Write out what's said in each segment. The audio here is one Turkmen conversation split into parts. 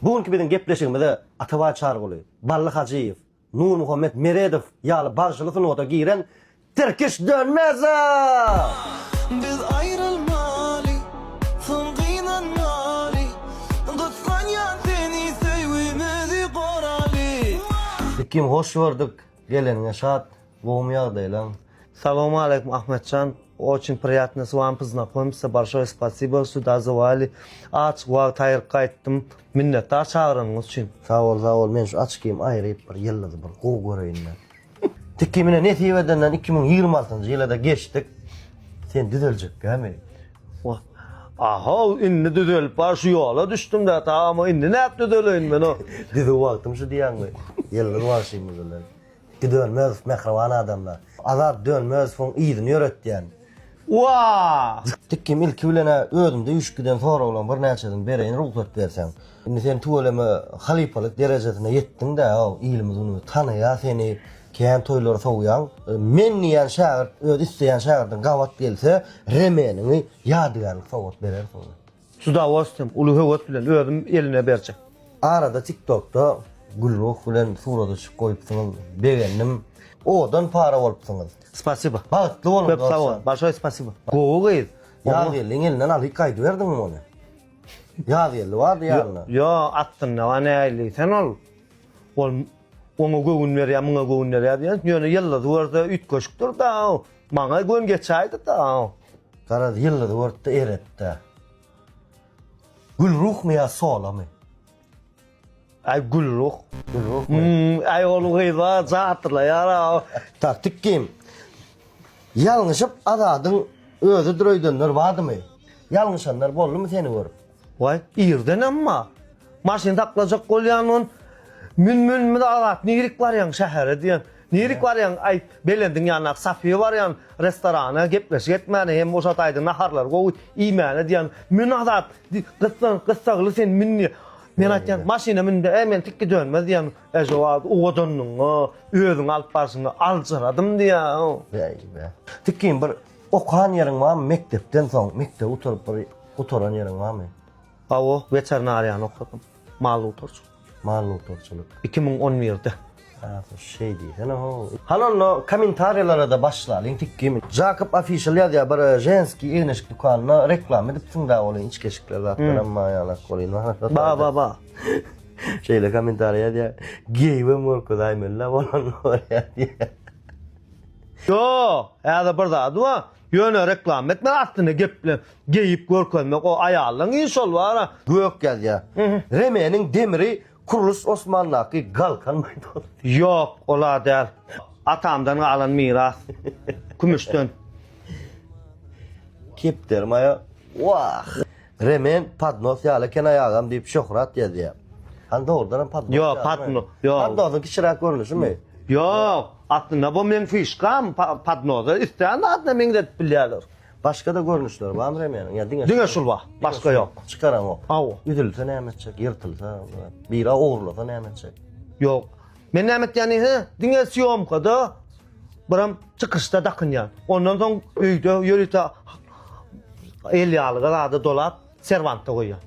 Bu günki biziň gepleşigimize Atabaý Çaryguly, Bally Hajyýew, Nurmuhammet Meredow ýaly bagşyly sungata giren Tirkiş Dönmezow! Biz aýrylmaly, soň gynanmaly, Gysganýan seni söýgimizi goraly. Tikim hoş gördük, geleniňe şat, gowumy ýagdaýlaň? Salowmaleýkim Ahmetjan, oçin priýatno s wami poznakomиться, bolşoý spasibo suda zwali, azjyk wagt aýryp gaýtdym, minnetdar çagyranyňyz üçin. Sag bol sag bol men şu açkym aýryp bir ýyldyzy bir gowy göreýin men. Tikim ine nesip edenden 2026-njy ýyla-da geçdik. Sen düzeljekkämi? Wah. Ahow indi düzelip bar şu ýola düşdüm-dä tagam indi nädip düzeleýin men o. Düzüw wagtym şu diýýäňmi? Ýyldyz bagşymyz bilen. Iki Dönmezow mähriban adamlar. Azat Dönmezowyň yzyny ýöretýän. Wah! Tikim ilki bilen-ä özümde üýşüp giden soraglaryň birnäçesini bereýin rugsat berseň. Indi sen tüweleme halypalyk derejesine ýetdiň-dä, ilimiz günümiz tanaýar seni, kän toýlary sowýaň. Men diýýän şägirt öz isleýän şägirdiň gabat gelse, remeniňi ýadygärlik sowgat berersiň. S udowolstwiem, uly höwes bilen özüm eline berjek. Arada tiktokda Gülruh bilen surata çykyp goýupsyňyz, begendim. Owadan para bolupsyňyz. Spasibo. Bagtly boluň Köp sag bol. dostlar. Bolşoý spasibo. Gowy gyz. Ýazgeldiň elinden alyp gaýdyberdiňmi ony? Ýazgeldi bardy ýanynda. Ýo, aslynda bar nähili sen ol. Ol oňa göwün berýär, muňa göwün berýär diýen. Ýöne ýyldyzy görse üýtgeşikdir-da. Maňa gön geçäýdi-da. Garaz ýyldyzy görüpdi eretdi. Gülruhmy ýa Solamy? Aý Gülruh. Gülruhmy? Hmm, aý ol gyz bar jatylaýar. Tak tikkim. Ýalňyşyp Azadyň özüdir öýdenler bardymy? Ýalňyşanlar boldumy seni görüp? Waý, irden emma. Maşyn saklajak bolýan on. Mün mün mün Azat nirik barýaň şähere diýen. Nirik barýaň aý Belendiň ýanyndaky Safiýa barýan restorana gepleşik etmäne hem oşa taýda naharlary gowy iýmäne diýen. Mün Azat gyssan gyssagly sen mün diýen. Men aýtýan maşyna münde e men tikgi dönmez diýen. E şo wagt owadanlygyňa özüňi alyp barşyňa aljyradym diýen. Bäý bä. Tikgim bir okan ýeriň barmy mekdepden soň mekdebi gutaryp bir gutaran ýeriň barmy? Hawa, weterinariýany okadym. Mal dogtorçylyk. Mal dogtorçylyk. 2011-de. Ha, şeý diýsene ho. Hany onda kommentariýalara-da başlalyň tikgimi. Jakob Official ýazýar bir ženskiý egin-eşik dükanyna reklama edipsiň-dä ol içki eşikler zatlaram bar ýalak bolýan. Ba ba ba. Şeýle kommentariýa ýazýar. Geýibem görkezaýmeli-dä bolany bolýar diýýär. Ýok, häzir bir zady bar. Ýöne reklama etme aslynda gep bilen geýip görkezmek o aýallaň işi ol bara. Gök ýazýar. Remeniň demiri Kurluş Osmandaky galkan maýdany. Ýok, ol-a däl. Atamdan galan miras. Kümüşden. Kepderi maýa. Wah! Remen podnos ýaly eken aýagam diýip Şöhrat ýazýar. Hany dogrudanam podnos Ýok, podnos, ýok. Podnosyň kiçiräk görnüşimi? Ýok, aslynda bu meň fişkam, podnosa islän zadyna meňzedip bilýärler. Başga-da görnüşleri barmy remeniň ýa diňe Diňe şul bar, başga ýok. Çykaraňok. Hawa. Üzülse näme etjek, ýyrtylsa, biri ogurlasa näme etjek? Ýok. Men näme etýän diýse, diňe sýomkada biram çykyşda dakynýan. Ondan soň öýde ýörite el ýalyga zada dolap, serwantda goýýan.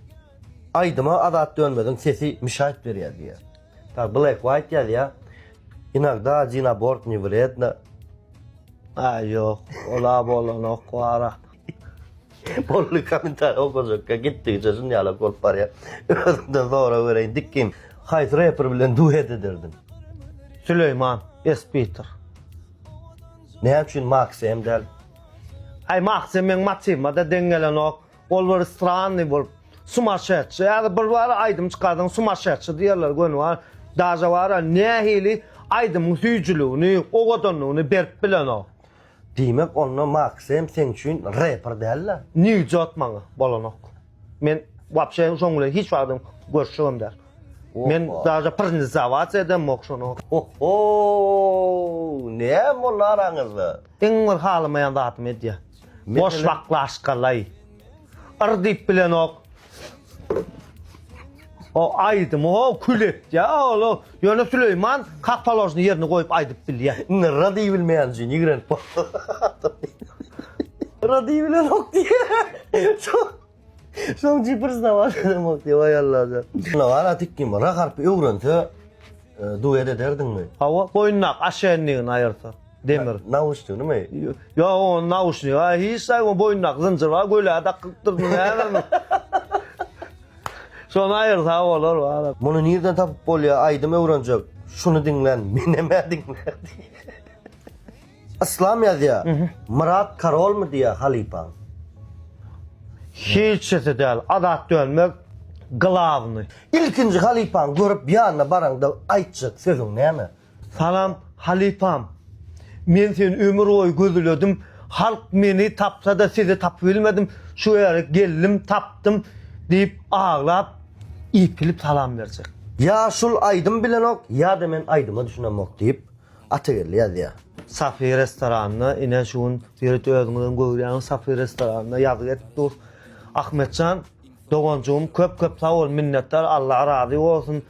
Aýdyma Azat Dönmeziň sesi müşaýt berýär diýýär. Tak Black White ýazýar. Inogda один abort ne vredno. Aý ýok, ola bolanok wara. Boldy kommentariý okajakka gitdigiçe şun ýalak bolup barýar. Özüňden sorag bereýin dikkim. Haýsy reper bilen duet ederdiň? Süleýman, Espiter. Näme üçin Max M däl? Aý Max M meň motiwime-de deň gelenok. Ol bir strannyý bolup, sumaşedşi. Häzir bir bar aýdym çykarsaň sumaşedşi diýerler göni bar. Daže bar nähili aýdymyň süýjüligini, owadanlygyny berip bilenok. Diýmek onda Maksem seň üçin reper däl-de? Nijot maňa bolanok. Men wapşe şoň bilen hiç wagtam görüşjegem däl. Men daže prnizowat edemok şony. Oho! Näme boldy araňyzda? Iň bir halamaýan zadymy edýär. Boş baklaşkalaý. Yr diýip bilenok. O aýdymy ho kül etýär ol. Ýöne Süleýman kak položny ýerine goýup aýdyp bilýär. Indi ra diýibilmeýän üçin ýigrenip Ra diýibilenok diýýär. Şoň üçin priznawać edemok diýip aý Allajan. Bar tikkim ra harpy öwrense e, duet ederdiňmi? Hawa, boýundak aşenligini aýyrsa. Demir. Nauşnigimi? Ýa o nauşnik, ha hiç zat o boýundak zynjyr bar, göle dakypdyr näme. Şony aýyrsa bolar bar. Muny nirden tapyp bolýar aýdym öwrenjek. Şuny diňlän menem-ä diňlän. Yslam ýazýar. Myrat Karolmy diýýär halypaň. Hiç sesi däl. Azat dönmek glawny. Ilkinji halypaňy görüp ýanyna baraňda aýtjak sözüň näme? Salam halypam. Men seni ömür boýy gözledim. Halk meni tapsa-da sizi tapyp bilmedim. Şu ýere geldim, tapdym diýip aglap ipilip salam berjek. Ýa şul aýdym bilenok ýa-da men aýdyma düşünemok diýip Atageldi ýazýar. Safi restoranynda ine şu gün ýörite özüňizem görýäňiz Safi restoranynda ýazgy edip dur. Ahmetjan doganjygym köp köp sag bol minnetdar Allah razy bolsun.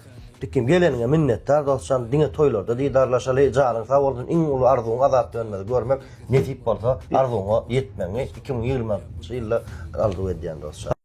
Dikim geleniňe minnetdar dostjan diňe toýlarda didarlaşaly janyň sag bolsun iň uly arzuwyň Azat Dönmezi görmek nesip bolsa arzuwyňa ýetmegiňi 2026 ýylda arzuw edýän dostjan.